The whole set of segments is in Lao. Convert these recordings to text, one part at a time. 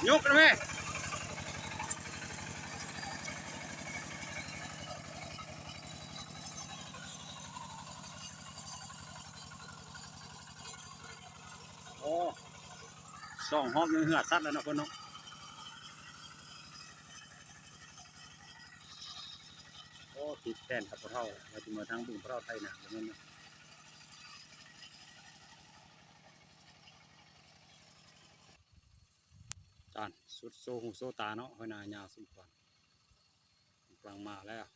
ຍົກໄດ້ໄໝ? ໂອ້ ສອງຮອບຍັງເຫື່ອສັດແລ້ວເນາະເພິ່ນເນາະ. ໂອ້ ຜິດແຜນຄັບພໍ່ເຖົ້າ ວ່າຊິເມືອທາງບຶງພໍ່ເຖົ້າໄຖນາ ບໍ່ແມ່ນເນາະ. ຕານສຸດໂຊຫູໂຊຕາເນາະ ໄຮ່ນາຍາວສົມຄວນ ກຳລັງມາແລ້ວ.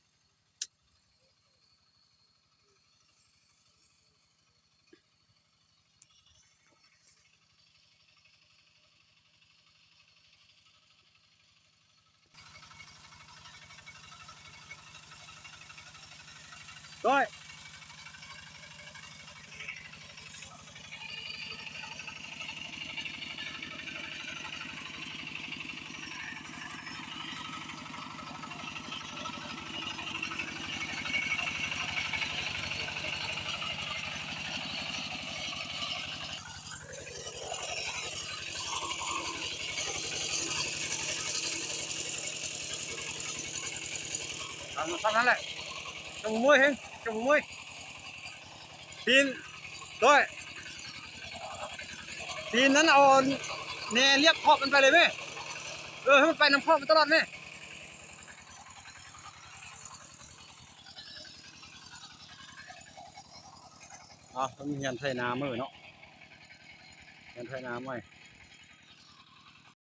ເອົາ ສ່ຳນັ້ນແຫຼະ ຈະບໍ່ເມື່ອຍເຮັງ ຈະບໍ່ເມື່ອຍ. ຕີນ ໂດຍ ຕີນນັ້ນເອົາແນລຽບຂອບມັນໄປເລີຍແມ. ເອີ ໃຫ້ມັນໄປນຳຂອບມັນຕະຫຼອດແມ. ເອົາ ເພິ່ນຮຽນໄຖນາໃໝ່ເນາະ ຮຽນໄຖນາໃໝ່.